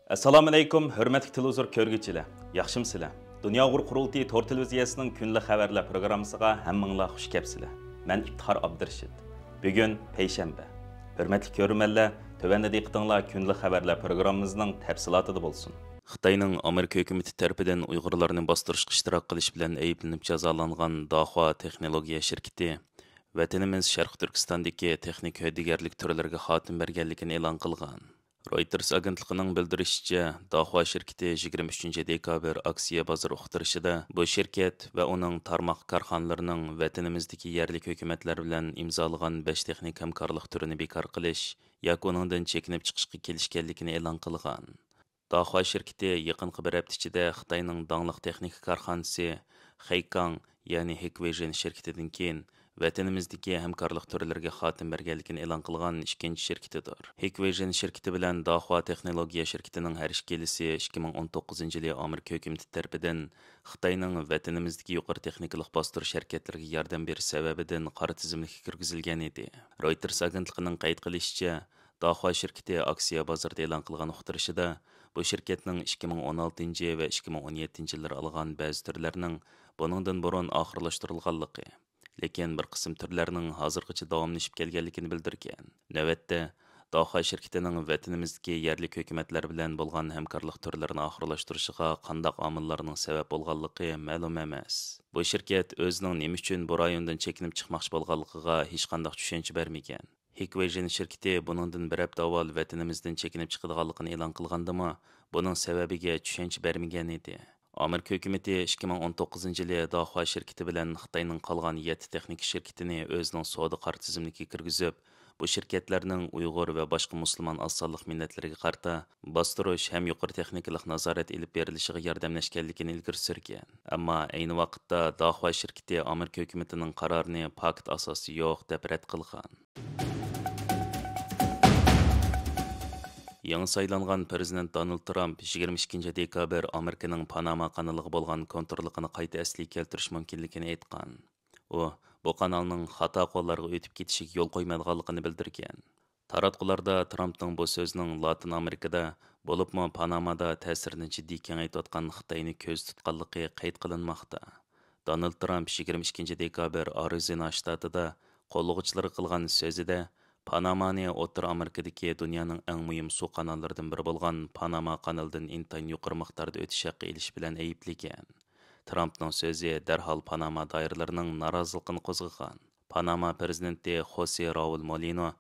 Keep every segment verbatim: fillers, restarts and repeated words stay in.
ئەسسالامۇئەلەيكۇم، ھۆرمەتلىك تېلېۋىزور كۆرگۈچىلەر، ياخشىمۇسىلەر؟ دۇنيا ئۇيغۇر قۇرۇلتىيى تور تېلېۋىزىيەسىنىڭ كۈندىلىك خەۋەرلەر پروگراممىسىغا ھەممىڭلار خۇش كەپسىلەر. مەن ئىپتىخار ئابدۇرېشىت. بۈگۈن پەيشەنبە. ھۆرمەتلىك كۆرۈرمەنلەر، تۆۋەندە دىققىتىڭلار كۈندىلىك خەۋەرلەر پروگراممىمىزنىڭ تەپسىلاتىدا بولسۇن. خىتاينىڭ ئامېرىكا ھۆكۈمىتى تەرىپىدىن ئۇيغۇرلارنى باستۇرۇشقا ئىشتىراك قىلىش بىلەن ئەيىبلىنىپ جازالانغان داخۇا تېخنولوگىيە شىركىتى ۋەتىنىمىز شەرقىي تۈركىستاندىكى تېخنىكا ھۆددىگەرلىك تۈرلىرىگە خاتىمە بەرگەنلىكىنى ئېلان قىلغان. رويتېرس ئاگېنتلىقىنىڭ بىلدۈرۈشىچە، داخۇا شىركىتى يىگىرمە ئۈچىنچى دېكابىر ئاكسىيە بازىرى ئۇقتۇرۇشىدا بۇ شىركەت ۋە ئۇنىڭ تارماق كارخانىلىرىنىڭ ۋەتىنىمىزدىكى يەرلىك ھۆكۈمەتلەر بىلەن ئىمزالىغان بەش تېخنىكا ھەمكارلىق تۈرىنى بىكار قىلىش ياكى ئۇنىڭدىن چېكىنىپ چىقىشقا كېلىشكەنلىكىنى ئېلان قىلغان. داخۇا شىركىتى يېقىنقى بىر ھەپتە ئىچىدە خىتاينىڭ داڭلىق تېخنىكا كارخانىسى خېيكاڭ، يەنى ھىكۋىژن شىركىتىدىن كېيىن، ۋەتىنىمىزدىكى ھەمكارلىق تۈرلىرىگە خاتىمە بەرگەنلىكىنى ئېلان قىلغان ئىككىنچى شىركىتىدۇر. ھىكۋىژن شىركىتى بىلەن داخۇا تېخنولوگىيە شىركىتىنىڭ ھەر ئىككىلىسى ئىككى مىڭ ئون توققۇزىنچى يىلى ئامېرىكا ھۆكۈمىتى تەرىپىدىن خىتاينىڭ ۋەتىنىمىزدىكى يۇقىرى تېخنىكىلىق باستۇرۇش ھەرىكەتلىرىگە ياردەم بېرىش سەۋەبىدىن قارا تىزىملىككە كىرگۈزۈلگەن ئىدى. رويتېرس ئاگېنتلىقىنىڭ قەيت قىلىشىچە، داخۇا شىركىتى ئاكسىيە بازىرىدا ئېلان قىلغان ئۇقتۇرۇشىدا، بۇ شىركەتنىڭ ئىككى مىڭ ئون ئالتىنچى ۋە ئىككى مىڭ ئون يەتتىنچى يىللىرى ئالغان بەزى تۈرلەرنىڭ بۇنىڭدىن بۇرۇن ئاخىرلاشتۇرۇلغانلىقى، لېكىن بىر قىسىم تۈرلەرنىڭ ھازىرغىچە داۋاملىشىپ كەلگەنلىكىنى بىلدۈرگەن. نۆۋەتتە، داخۇا شىركىتىنىڭ ۋەتىنىمىزدىكى يەرلىك ھۆكۈمەتلەر بىلەن بولغان ھەمكارلىق تۈرلىرىنى ئاخىرلاشتۇرۇشىغا قانداق ئامىللارنىڭ سەۋەب بولغانلىقى مەلۇم ئەمەس. بۇ شىركەت ئۆزىنىڭ نېمە ئۈچۈن بۇ رايوندىن چېكىنىپ چىقماقچى بولغانلىقىغا ھېچقانداق چۈشەنچە بەرمىگەن. ھىكۋىژن شىركىتى بۇنىڭدىن بىر ھەپتە ئاۋۋال ۋەتىنىمىزدىن چېكىنىپ چىقىدىغانلىقىنى ئېلان قىلغاندىمۇ، بۇنىڭ سەۋەبىگە چۈشەنچە بەرمىگەن ئىدى. ئامېرىكا ھۆكۈمىتى ئىككى مىڭ ئون توققۇزىنچى يىلى داخۇا شىركىتى بىلەن خىتاينىڭ قالغان يەتتە تېخنىكا شىركىتىنى ئۆزىنىڭ سودا قارا تىزىملىكىگە كىرگۈزۈپ، بۇ شىركەتلەرنىڭ ئۇيغۇر ۋە باشقا مۇسۇلمان ئاز سانلىق مىللەتلەرگە قارىتا باستۇرۇش ھەم يۇقىرى تېخنىكىلىق نازارەت ئېلىپ بېرىلىشىغا ياردەملەشكەنلىكىنى ئىلگىرى سۈرگەن. ئەمما ئەينى ۋاقىتتا داخۇا شىركىتى ئامېرىكا ھۆكۈمىتىنىڭ قارارىنى پاكىت ئاساسى يوق دەپ رەت قىلغان. يېڭى سايلانغان پىرېزىدېنت دونالد ترامپ يىگىرمە ئىككىنچى دېكابىر ئامېرىكىنىڭ پاناما قانىلىغا بولغان كونتروللۇقىنى قايتا ئەسلىگە كەلتۈرۈش مۇمكىنلىكىنى ئېيتقان. ئۇ بۇ قانالنىڭ خاتا قوللارغا ئۆتۈپ كېتىشىگە يول قويمايدىغانلىقىنى بىلدۈرگەن. تاراتقۇلاردا ترامپنىڭ بۇ سۆزىنىڭ لاتىن ئامېرىكىدا، بولۇپمۇ پانامادا تەسىرىنى جىددىي كېڭەيتىۋاتقان خىتاينى كۆزدە تۇتقانلىقى قەيت قىلىنماقتا. دونالد ترامپ يىگىرمە ئىككىنچى دېكابىر ئارىزونا شتاتىدا قوللىغۇچىلىرىغا قىلغان سۆزىدە، پانامانى ئوتتۇرا ئامېرىكىدىكى دۇنيانىڭ ئەڭ مۇھىم سۇ قاناللىرىدىن بىرى بولغان پاناما قانىلىدىن ئىنتايىن يۇقىرى مىقداردا ئۆتۈش ھەققى ئېلىش بىلەن ئەيىبلىگەن. ترامپنىڭ سۆزى دەرھال پاناما دائىرىلىرىنىڭ نارازىلىقىنى قوزغىغان. پاناما پىرېزىدېنتى خوسې راۋۇل مولىنو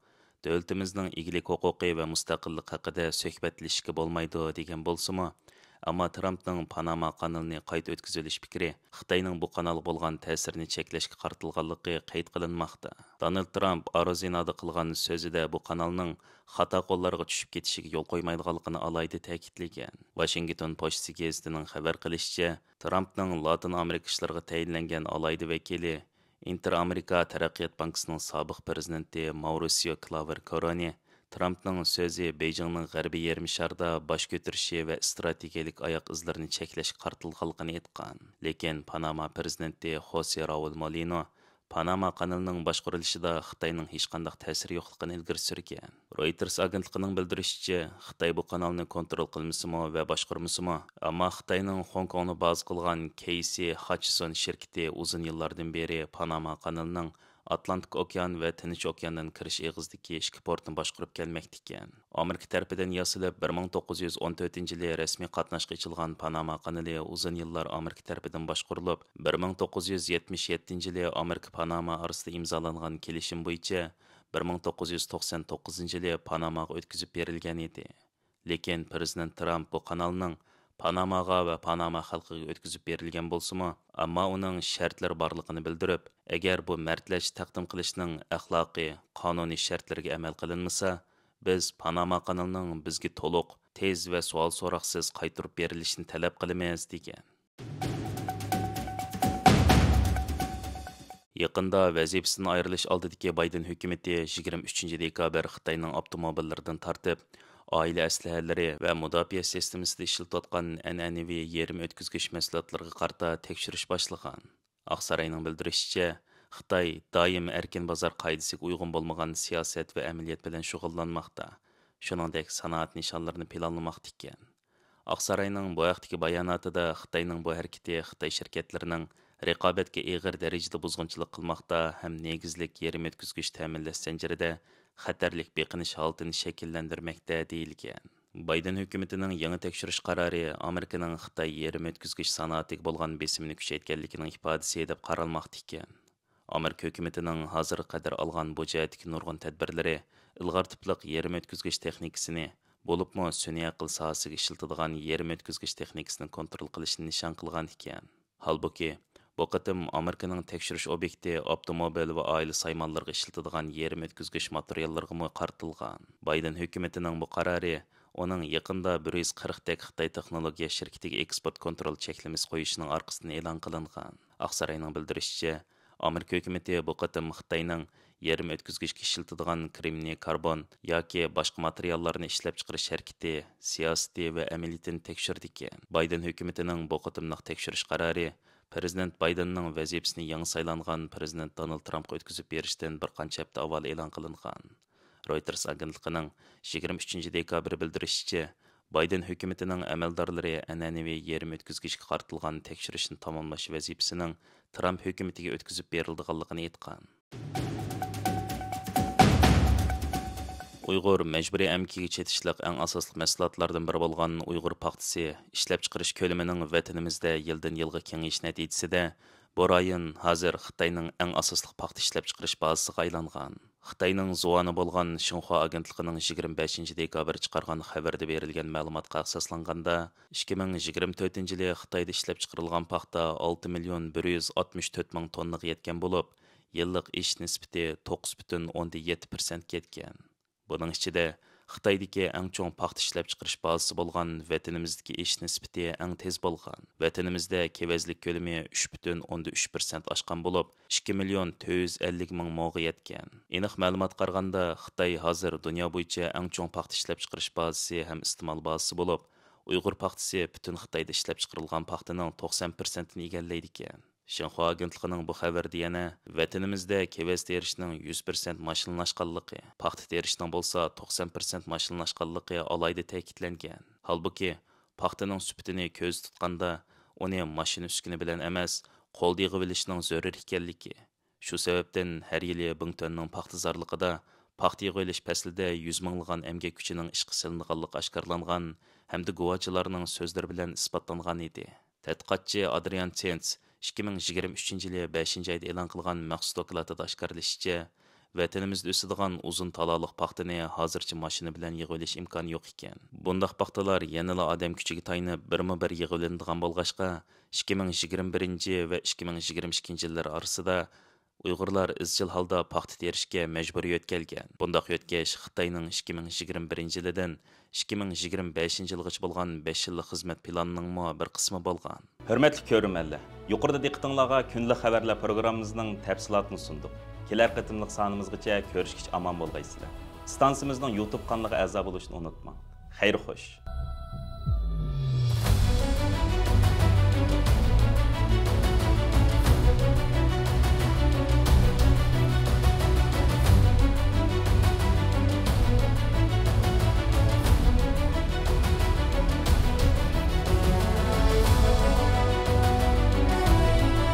دۆلىتىمىزنىڭ ئىگىلىك ھوقۇقى ۋە مۇستەقىللىق ھەققىدە سۆھبەتلىشىشكە بولمايدۇ، دېگەن بولسىمۇ، ئەمما ترامپنىڭ پاناما قانىلىنى قايتا ئۆتكۈزۈۋېلىش پىكرى خىتاينىڭ بۇ قانالغا بولغان تەسىرىنى چەكلەشكە قارىتىلغانلىقى قەيت قىلىنماقتا. دونالد ترامپ ئارىزونادا قىلغان سۆزىدە بۇ قانالنىڭ خاتا قوللارغا چۈشۈپ كېتىشىگە يول قويمايدىغانلىقىنى ئالاھىدە تەكىتلىگەن. ۋاشىنگتون پوچتىسى گېزىتىنىڭ خەۋەر قىلىشىچە، ترامپنىڭ لاتىن ئامېرىكا ئىشلىرىغا تەيىنلەنگەن ئالاھىدە ۋەكىلى، ئىنتېر ئامېرىكا تەرەققىيات بانكىسىنىڭ سابىق پىرېزىدېنتى ماۋرىسىيو كلاۋېر كورونى ترامپنىڭ سۆزى بېيجىڭنىڭ غەربىي يېرىم شاردا باش كۆتۈرۈشى ۋە ئىستراتېگىيەلىك ئاياق ئىزلىرىنى چەكلەشكە قارىتىلغانلىقىنى ئېيتقان. لېكىن پاناما پىرېزىدېنتى خوسې راۋۇل مولىنو پاناما قانىلىنىڭ باشقۇرۇلۇشىدا خىتاينىڭ ھېچقانداق تەسىرى يوقلۇقىنى ئىلگىرى سۈرگەن. رويتېرس ئاگېنتلىقىنىڭ بىلدۈرۈشىچە، خىتاي بۇ قانالنى كونترول قىلمىسىمۇ ۋە باشقۇرمىسىمۇ، ئەمما خىتاينىڭ خوڭكوڭنى بازا قىلغان كېيسى خاتچىسون شىركىتى ئۇزۇن يىللاردىن بېرى پاناما قانىلىنىڭ ئاتلانتىك ئوكيان ۋە تىنچ ئوكياندىن كىرىش ئېغىزىدىكى ئىككى پورتنى باشقۇرۇپ كەلمەكتىكەن. ئامېرىكا تەرىپىدىن ياسىلىپ، بىر مىڭ توققۇز يۈز ئون تۆتىنچى يىلى رەسمىي قاتناشقا ئېچىلغان پاناما قانىلى ئۇزۇن يىللار ئامېرىكا تەرىپىدىن باشقۇرۇلۇپ، بىر مىڭ توققۇز يۈز يەتمىش يەتتىنچى يىلى ئامېرىكا پاناما ئارىسىدا ئىمزالانغان كېلىشىم بويىچە بىر مىڭ توققۇز يۈز توقسان توققۇزىنچى يىلى پاناماغا ئۆتكۈزۈپ بېرىلگەن ئىدى. لېكىن پىرېزىدېنت ترامپ بۇ قانالنىڭ پاناماغا ۋە پاناما خەلقىگە ئۆتكۈزۈپ بېرىلگەن بولسىمۇ، ئەمما ئۇنىڭ شەرتلىرى بارلىقىنى بىلدۈرۈپ، ئەگەر بۇ مەردلەرچە تەقدىم قىلىشنىڭ ئەخلاقىي، قانۇنىي شەرتلىرىگە ئەمەل قىلىنمىسا، بىز پاناما قانىلىنىڭ بىزگە تولۇق، تېز ۋە سوئال-سوراقسىز قايتۇرۇپ بېرىلىشىنى تەلەپ قىلىمىز، دېگەن. يېقىندا ۋەزىپىسىدىن ئايرىلىش ئالدىدىكى بايدېن ھۆكۈمىتى يىگىرمە ئۈچىنچى دېكابىر خىتاينىڭ ئاپتوموبىللىرىدىن تارتىپ، ئائىلە ئەسلىھەلىرى ۋە مۇداپىئە سىستېمىسىدا ئىشلىتىلىۋاتقان ئەنئەنىۋى يېرىم ئۆتكۈزگۈچ مەھسۇلاتلىرىغا قارىتا تەكشۈرۈش باشلىغان. ئاقساراينىڭ بىلدۈرۈشىچە، خىتاي دائىم ئەركىن بازار قائىدىسىگە ئۇيغۇن بولمىغان سىياسەت ۋە ئەمەلىيەت بىلەن شۇغۇللانماقتا، شۇنىڭدەك سانائەت نىشانلىرىنى پىلانلىماقتا ئىكەن. ئاقساراينىڭ بۇ ھەقتىكى باياناتىدا خىتاينىڭ بۇ ھەرىكىتى خىتاي شىركەتلىرىنىڭ رىقابەتكە ئېغىر دەرىجىدە بۇزغۇنچىلىق قىلماقتا ھەم نېگىزلىك يېرىم ئۆتكۈزگۈچ تەمىنلەش زەنجىرىدە خەتەرلىك بېقىنىش ھالىتىنى شەكىللەندۈرمەكتە، دېيىلگەن. بايدېن ھۆكۈمىتىنىڭ يېڭى تەكشۈرۈش قارارى ئامېرىكىنىڭ خىتاي يېرىم ئۆتكۈزگۈچ سانائىتىگە بولغان بېسىمىنى كۈچەيتكەنلىكىنىڭ ئىپادىسى دەپ قارالماقتا ئىكەن. ئامېرىكا ھۆكۈمىتىنىڭ ھازىرغا قەدەر ئالغان بۇ جەھەتتىكى نۇرغۇن تەدبىرلىرى ئىلغار تىپلىق يېرىم ئۆتكۈزگۈچ تېخنىكىسىنى، بولۇپمۇ سۈنئىي ئەقىل ساھەسىگە ئىشلىتىدىغان يېرىم ئۆتكۈزگۈچ تېخنىكىسىنى كونترول قىلىشنى نىشان قىلغان ئىكەن. ھالبۇكى، بۇ قېتىم ئامېرىكىنىڭ تەكشۈرۈش ئوبيېكتى ئاپتوموبىل ۋە ئائىلە سايمانلىرىغا ئىشلىتىدىغان يېرىم ئۆتكۈزگۈچ ماتېرىياللىرىغىمۇ قارىتىلغان. بايدېن ھۆكۈمىتىنىڭ بۇ قارارى ئۇنىڭ يېقىندا بىر يۈز قىرىق تەك خىتاي تېخنولوگىيە شىركىتىگە ئېكسپورت كونترول چەكلىمىسى قويۇشىنىڭ ئارقىسىدىن ئېلان قىلىنغان. ئاقساراينىڭ بىلدۈرۈشىچە، ئامېرىكا ھۆكۈمىتى بۇ قېتىم خىتاينىڭ يېرىم ئۆتكۈزگۈچكە ئىشلىتىدىغان كرېمنىي كاربون ياكى باشقا ماتېرىياللارنى ئىشلەپچىقىرىش ھەرىكىتى، سىياسىتى ۋە ئەمەلىيىتىنى تەكشۈرىدىكەن. بايدېن ھۆكۈمىتىنىڭ بۇ قېتىملىق تەكشۈرۈش قارارى پىرېزىدېنت بايدېننىڭ ۋەزىپىسىنى يېڭى سايلانغان پىرېزىدېنت دونالد ترامپقا ئۆتكۈزۈپ بېرىشتىن بىر قانچە ھەپتە ئاۋۋال ئېلان قىلىنغان. رويتېرس ئاگېنتلىقىنىڭ يىگىرمە ئۈچىنچى دېكابىر بىلدۈرۈشىچە، بايدېن ھۆكۈمىتىنىڭ ئەمەلدارلىرى ئەنئەنىۋى يېرىم ئۆتكۈزگۈچكە قارىتىلغان تەكشۈرۈشنى تاماملاش ۋەزىپىسىنىڭ ترامپ ھۆكۈمىتىگە ئۆتكۈزۈپ بېرىلىدىغانلىقىنى ئېيتقان. ئۇيغۇر مەجبۇرىي ئەمگىكىگە چېتىشلىق ئەڭ ئاساسلىق مەھسۇلاتلاردىن بىرى بولغان ئۇيغۇر پاختىسى ئىشلەپچىقىرىش كۆلىمىنىڭ ۋەتىنىمىزدە يىلدىن يىلغا كېڭىيىش نەتىجىسىدە، بۇ رايون ھازىر خىتاينىڭ ئەڭ ئاساسلىق پاختا ئىشلەپچىقىرىش بازىسىغا ئايلانغان. خىتاينىڭ زۇۋانى بولغان شىنخۇا ئاگېنتلىقىنىڭ يىگىرمە بەشىنچى دېكابىر چىقارغان خەۋىرىدە بېرىلگەن مەلۇماتقا ئاساسلانغاندا، ئىككى مىڭ يىگىرمە تۆتىنچى يىلى خىتايدا ئىشلەپچىقىرىلغان پاختا ئالتە مىليون بىر يۈز ئاتمىش تۆت مىڭ توننىغا يەتكەن بولۇپ، يىللىق ئېشىش نىسبىتى توققۇز پۈتۈن ئوندىن يەتتە پىرسەنتكە يەتكەن. بۇنىڭ ئىچىدە خىتايدىكى ئەڭ چوڭ پاختا ئىشلەپچىقىرىش بازىسى بولغان ۋەتىنىمىزدىكى ئېشىش نىسبىتى ئەڭ تېز بولغان. ۋەتىنىمىزدە كېۋەزلىك كۆلىمى ئۈچ پۈتۈن ئوندىن ئۈچ پىرسەنت ئاشقان بولۇپ، ئىككى مىليون تۆت يۈز ئەللىك مىڭ موغا يەتكەن. ئېنىق مەلۇماتقا قارىغاندا، خىتاي ھازىر دۇنيا بويىچە ئەڭ چوڭ پاختا ئىشلەپچىقىرىش بازىسى ھەم ئىستېمال بازىسى بولۇپ، ئۇيغۇر پاختىسى پۈتۈن خىتايدا ئىشلەپچىقىرىلغان پاختىنىڭ توقسان پىرسەنتىنى ئىگىلەيدىكەن. شىنخۇا ئاگېنتلىقىنىڭ بۇ خەۋىرىدە يەنە ۋەتىنىمىزدە كېۋەز تېرىشنىڭ يۈز پىرسەنت ماشىنىلاشقانلىقى، پاختا تېرىشنىڭ بولسا توقسان پىرسەنت ماشىنىلاشقانلىقى ئالاھىدە تەكىتلەنگەن. ھالبۇكى، پاختىنىڭ سۈپىتىنى كۆزدە تۇتقاندا، ئۇنى ماشىنا ئۈسكۈنە بىلەن ئەمەس، قولدا يىغىۋېلىشنىڭ زۆرۈر ئىكەنلىكى، شۇ سەۋەبتىن ھەر يىلى بىڭتۈەننىڭ پاختىزارلىقىدا پاختا يىغىۋېلىش پەسلىدە يۈز مىڭلىغان ئەمگەك كۈچىنىڭ ئىشقا سېلىنىدىغانلىقى ئاشكارىلانغان ھەمدە گۇۋاچىلارنىڭ سۆزلىرى بىلەن ئىسپاتلانغان ئىدى. تەتقىقاتچى ئادرىيان تېنتس ئىككى مىڭ يىگىرمە ئۈچىنچى يىلى بەشىنچى ئايدا ئېلان قىلغان مەخسۇس دوكلاتىدا ئاشكارىلىشىچە، ۋەتىنىمىزدە ئۆسىدىغان ئۇزۇن تالالىق پاختىنى ھازىرچە ماشىنا بىلەن يىغىۋېلىش ئىمكانى يوق ئىكەن. بۇنداق پاختىلار يەنىلا ئادەم كۈچىگە تايىنىپ بىرمۇ بىر يىغىۋېلىنىدىغان بولغاچقا، ئىككى مىڭ يىگىرمە بىرىنچى ۋە ئىككى مىڭ يىگىرمە ئىككىنچى يىللار ئارىسىدا ئۇيغۇرلار ئىزچىل ھالدا پاختا تېرىشكە مەجبۇرىي يۆتكەلگەن. بۇنداق يۆتكەش خىتاينىڭ ئىككى مىڭ يىگىرمە بىرىنچى يىلىدىن ئىككى مىڭ يىگىرمە بەشىنچى يىلغىچە بولغان بەش يىللىق خىزمەت پىلانىنىڭمۇ بىر قىسمى بولغان. ھۆرمەتلىك كۆرۈرمەنلەر، يۇقىرىدا دىققىتىڭلارغا كۈندىلىك خەۋەرلەر پروگراممىمىزنىڭ تەپسىلاتىنى سۇندۇق. كېلەر قېتىملىق سانىمىزغىچە كۆرۈشكىچە ئامان بولغايسىلەر. ئىستانسىمىزنىڭ يۇتۇب قانىلىغا ئەزا بولۇشنى ئۇنتۇماڭ. خەير خوش.